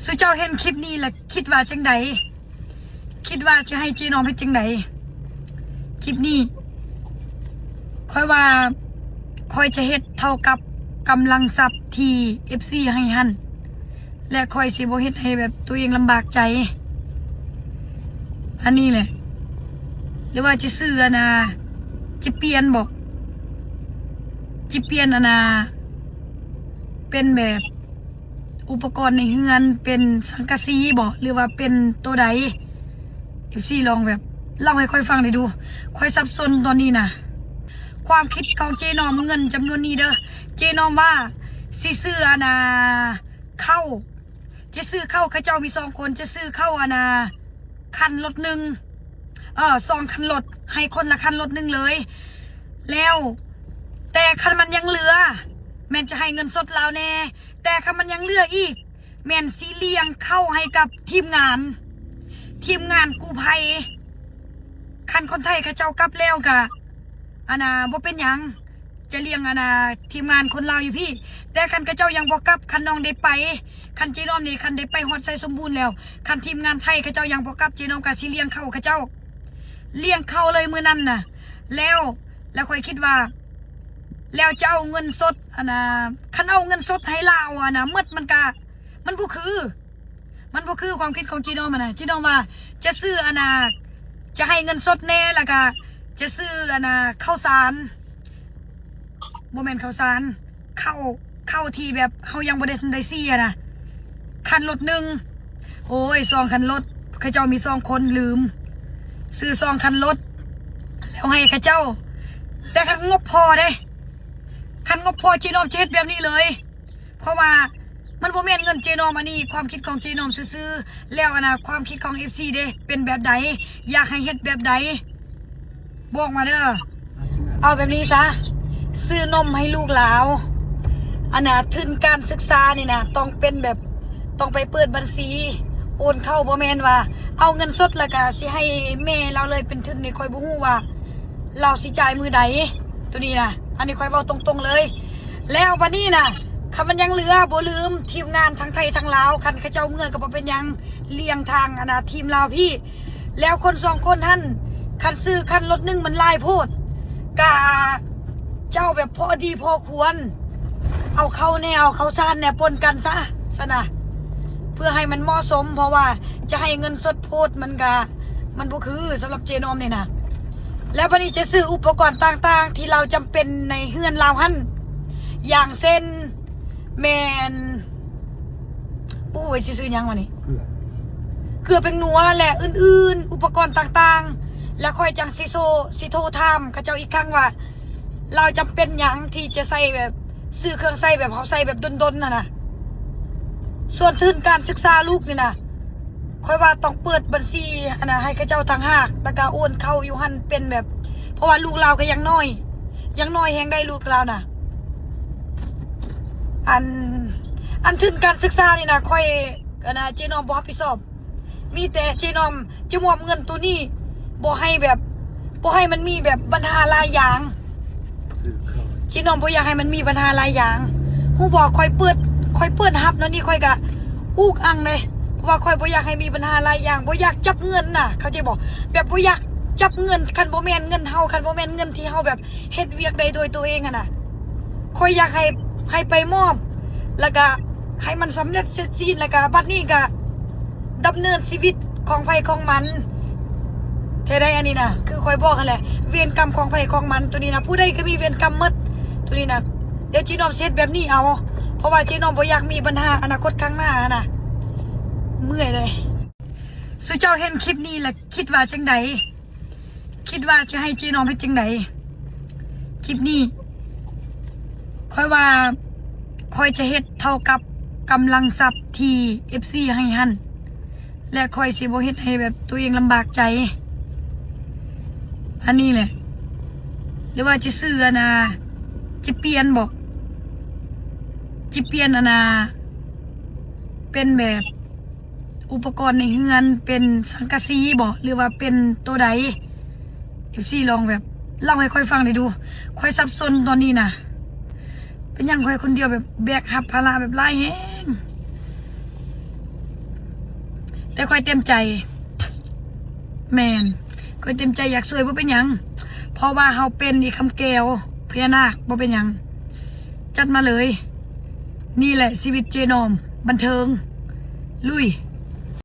ສູ່ເຈົ້າເຫັນຄລິບນີ້ແລ້ວຄິດວ່າຈັ່ງໃດ? ຄິດວ່າຈະໃຫ້ເຈນ້ອມເຮັດຈັ່ງໃດ? ຄລິບນີ້ຂ້ອຍວ່າຂ້ອຍຈະເຮັດເທົ່າກັບກຳລັງຊັບທີ່ເອັຟຊີໃຫ້ຫັ້ນ ແລະ ຂ້ອຍຊິບໍ່ເຮັດໃຫ້ແບບຕົວເອງລຳບາກໃຈ. ອັນນີ້ແຫຼະ ຫຼືວ່າຈະຊື້ ອັນນ່າ ຈະປ່ຽນບໍ? ຈະປ່ຽນ ອັນນ່າ ເປັນແບບ ອຸປະກອນໃນເຮືອນ ເປັນສັງກະສີບໍ ຫຼືວ່າເປັນໂຕໃດ? ເອັຟຊີລອງແບບເລົ່າໃຫ້ຂ້ອຍຟັງໄດ້ດູ. ຂ້ອຍສັບສົນຕອນນີ້ນະ. ຄວາມຄິດຂອງເຈນ້ອມ ເງິນຈຳນວນນີ້ເດີ ເຈນ້ອມວ່າຊິຊື້ ອັນນ່າ ເຂົ້າ ຈະຊື້ເຂົ້າ ເຂົາເຈົ້າມີສອງຄົນ ຈະຊື້ເຂົ້າ ອັນນ່າ ຄັນລົດໜຶ່ງ ເອີ ສອງຄັນລົດ ໃຫ້ຄົນລະຄັນລົດໜຶ່ງເລີຍ ແລ້ວ ແຕ່ຄັນມັນຍັງເຫຼືອ ແມ່ນຈະໃຫ້ເງິນສົດລາວແດ່ ແຕ່ຄັນມັນຍັງເຫຼືອອີກ ແມ່ນຊິລ້ຽງເຂົ້າໃຫ້ກັບທີມງານ ທີມງານກູ້ໄພ. ຄັນຄົນໄທເຂົາເຈົ້າກັບແລ້ວກະ ອັນນ່າ ບໍ່ເປັນຫຍັງ ຈະລ້ຽງ ອັນນ່າ ທີມງານຄົນລາວຢູ່ພີ້ ແຕ່ຄັນເຂົາເຈົ້າຍັງບໍ່ກັບ ຄັນນ້ອງໄດ້ໄປ ຄັນເຈນ້ອມນີ້ ຄັນໄດ້ໄປຮອດໄຊສົມບູນແລ້ວ ຄັນທີມງານໄທເຂົາເຈົ້າຍັງບໍ່ກັບ ເຈນ້ອມກະຊິລ້ຽງເຂົ້າເຂົາເຈົ້າ ລ້ຽງເຂົ້າເລີຍມື້ນັ້ນນະ. ແລ້ວ ແລ້ວຂ້ອຍຄິດວ່າ ແລ້ວຈະເອົາເງິນສົດ ອັນນ່າ ຄັນເອົາເງິນສົດໃຫ້ລາວ ອັນນ່າ ໝົດ ມັນກະ ມັນບໍ່ຄື ມັນບໍ່ຄືຄວາມຄິດຂອງເຈນ້ອມຫັ້ນນະ. ເຈນ້ອມວ່າຈະຊື້ ອັນນ່າ ຈະໃຫ້ເງິນສົດແດ່ ແລ້ວກະຈະຊື້ ອັນນ່າ ເຂົ້າສານ ບໍ່ແມ່ນເຂົ້າສານ ເຂົ້າ ເຂົ້າທີ່ແບບເຮົາຍັງບໍ່ໄດ້ທັນໄດ້ສີ້ຫັ້ນນະ ຄັນລົດໜຶ່ງ ໂອ້ຍ ສອງຄັນລົດ ເຂົາເຈົ້າມີສອງຄົນ ລືມ ຊື້ສອງຄັນລົດ ແລ້ວໃຫ້ເຂົາເຈົ້າ. ແຕ່ຄັນງົບພໍເດ້ ຄັນງົບພໍ ເຈນ້ອມຈະເຮັດແບບນີ້ເລີຍ ເພາະວ່າມັນບໍ່ແມ່ນເງິນເຈນ້ອມ ອັນນີ້ຄວາມຄິດຂອງເຈນ້ອມຊື່ໆ. ແລ້ວ ອັນນ່າ ຄວາມຄິດຂອງເອັຟຊີເດ້ ເປັນແບບໃດ? ຢາກໃຫ້ເຮັດແບບໃດ? ບອກມາເດີ. ເອົາແບບນີ້ຊະ ຊື້ນົມໃຫ້ລູກລາວ ອັນນ່າ ທຶນການສຶກສານີ້ນະ ຕ້ອງເປັນແບບ ຕ້ອງໄປເປີດບັນຊີໂອນເຂົ້າ ບໍ່ແມ່ນວ່າເອົາເງິນສົດ ແລ້ວກະຊິໃຫ້ແມ່ລາວເລີຍເປັນທຶນນີ້ ຂ້ອຍບໍ່ຮູ້ວ່າລາວຊິຈ່າຍມື້ໃດ ໂຕນີ້ນະ. ອັນນີ້ຂ້ອຍເວົ້າຕົງໆເລີຍ. ແລ້ວບັດນີ້ນະ ຄັນມັນຍັງເຫຼືອ ບໍ່ລືມ ທີມງານທັງໄທທັງລາວ ຄັນເຂົາເຈົ້າເມືອກະບໍ່ເປັນຫຍັງ ລ້ຽງທາງ ອັນນ່າ ທີມລາວພີ້. ແລ້ວຄົນສອງຄົນຫັ້ນ ຄັນຊື້ຄັນລົດໜຶ່ງມັນຫຼາຍໂພດ ກະເຈົ້າແບບພໍດີພໍຄວນ ເອົາເຂົ້າແດ່ ເອົາເຂົ້າສານແດ່ ປົນກັນຊະ ຊັ້ນນະ ເພື່ອໃຫ້ມັນເໝາະສົມ ເພາະວ່າຈະໃຫ້ເງິນສົດໂພດ ມັນກະ ມັນບໍ່ຄື ສຳລັບເຈນ້ອມນີ້ນະ. ແລ້ວບັດນີ້ຈະຊື້ອຸປະກອນຕ່າງໆ ທີ່ລາວຈຳເປັນໃນເຮືອນລາວຫັ້ນ ຢ່າງເຊັ່ນ ແມ່ນ ບໍ່ຮູ້ວ່າຊິຊື້ຫຍັງວະນີ້ ເກືອ ເກືອແປ້ງນົວ ແລະ ອື່ນໆ ອຸປະກອນຕ່າງໆ ແລ້ວຂ້ອຍຈັ່ງຊິໂຊ ຊິໂທຖາມເຂົາເຈົ້າອີກຄັ້ງວ່າ ລາວຈຳເປັນຫຍັງທີ່ຈະໃຊ້ແບບ ຊື້ເຄື່ອງໃຊ້ແບບເຮົາໃຊ້ແບບດົນໆຫັ້ນນະ. ສ່ວນທຶນການສຶກສາລູກນີ້ນະ ຂ້ອຍວ່າຕ້ອງເປີດບັນຊີ ອັນນ່າ ໃຫ້ເຂົາເຈົ້າຕ່າງຫາກ ແລ້ວກະໂອນເຂົ້າຢູ່ຫັ້ນເປັນແບບ ເພາະວ່າລູກລາວກະຍັງນ້ອຍ ຍັງນ້ອຍແຮງໃດ໋ລູກລາວນະ. ອັນ ອັນທຶນການສຶກສານີ້ນະ ຂ້ອຍ ອັນນ່າ ເຈນ້ອມບໍ່ຮັບຜິດຊອບ ມີແຕ່ເຈນ້ອມຈະມອບເງິນໂຕນີ້ ບໍ່ໃຫ້ແບບ ບໍ່ໃຫ້ມັນມີແບບບັນຫາຫຼາຍຢ່າງ ເຈນ້ອມບໍ່ຢາກໃຫ້ມັນມີບັນຫາຫຼາຍຢ່າງ ຮູ້ບໍ່? ຂ້ອຍເປີດ ຂ້ອຍເປີດຮັບແນວນີ້ ຂ້ອຍກະອຸກອັ່ງເດ້ ເພາະວ່າຂ້ອຍບໍ່ຢາກໃຫ້ມີບັນຫາຫຼາຍຢ່າງ ບໍ່ຢາກຈັບເງິນນະ ເຂົ້າໃຈບໍ່? ແບບບໍ່ຢາກຈັບເງິນ ຄັນບໍ່ແມ່ນເງິນເຮົາ ຄັນບໍ່ແມ່ນເງິນທີ່ເຮົາແບບເຮັດວຽກໄດ້ໂດຍໂຕເອງຫັ້ນນະ ຂ້ອຍຢາກໃຫ້ ໃຫ້ໄປມອບ ແລ້ວກະໃຫ້ມັນສຳເລັດເສັດສິ້ນ ແລ້ວກະບັດນີ້ກະ ດຳເນີນຊີວິດຂອງໃຜຂອງມັນ ແທ້ໃດ ອັນນີ້ນະ ຄືຂ້ອຍບອກຫັ້ນແຫຼະ ເວນກຳຂອງໃຜຂອງມັນ ໂຕນີ້ນະ ຜູ້ໃດກະມີເວນກຳໝົດ ໂຕນີ້ນະ. ດຽວເຈນ້ອມຊິເຮັດແບບນີ້ເອົາ ເພາະວ່າເຈນ້ອມບໍ່ຢາກມີບັນຫາອະນາຄົດຂ້າງໜ້າຫັ້ນນະ ເມື່ອຍເລີຍ. ສູ່ເຈົ້າເຫັນຄລິບນີ້ແລ້ວຄິດວ່າຈັ່ງໃດ? ຄິດວ່າຈະໃຫ້ເຈນ້ອມເຮັດຈັ່ງໃດ? ຄລິບນີ້ຂ້ອຍວ່າຂ້ອຍຈະເຮັດເທົ່າກັບກຳລັງຊັບທີ່ເອັຟຊີໃຫ້ຫັ້ນ ແລະ ຂ້ອຍຊິບໍ່ເຮັດໃຫ້ແບບໂຕເອງລຳບາກໃຈ. ອັນນີ້ແຫຼະ ຫຼືວ່າຈະຊື້ ອັນນ່າ ຈະປ່ຽນບໍ? ຈະປ່ຽນ ອັນນ່າ ເປັນແບບ ອຸປະກອນໃນເຮືອນເປັນສັງກະສີບໍ ຫຼືວ່າເປັນໂຕໃດ? ເອັຟຊີລອງແບບເລົ່າໃຫ້ຂ້ອຍຟັງໄດ້ດູ ຂ້ອຍສັບສົນຕອນນີ້ນະ ເປັນຫຍັງຂ້ອຍຄົນດຽວແບບແບກຮັບພາລະແບບຫຼາຍແຮງ. ແຕ່ຂ້ອຍເຕັມໃຈ ແມ່ນ ຂ້ອຍເຕັມໃຈຢາກຊ່ວຍ ບໍ່ເປັນຫຍັງ ເພາະວ່າເຮົາເປັນອີກຄຳແກ້ວ ພະຍານາກ ບໍ່ເປັນຫຍັງ ຈັດມາເລີຍ. ນີ້ແຫຼະຊີວິດເຈນ້ອມ ບັນເທີງ ລຸຍ.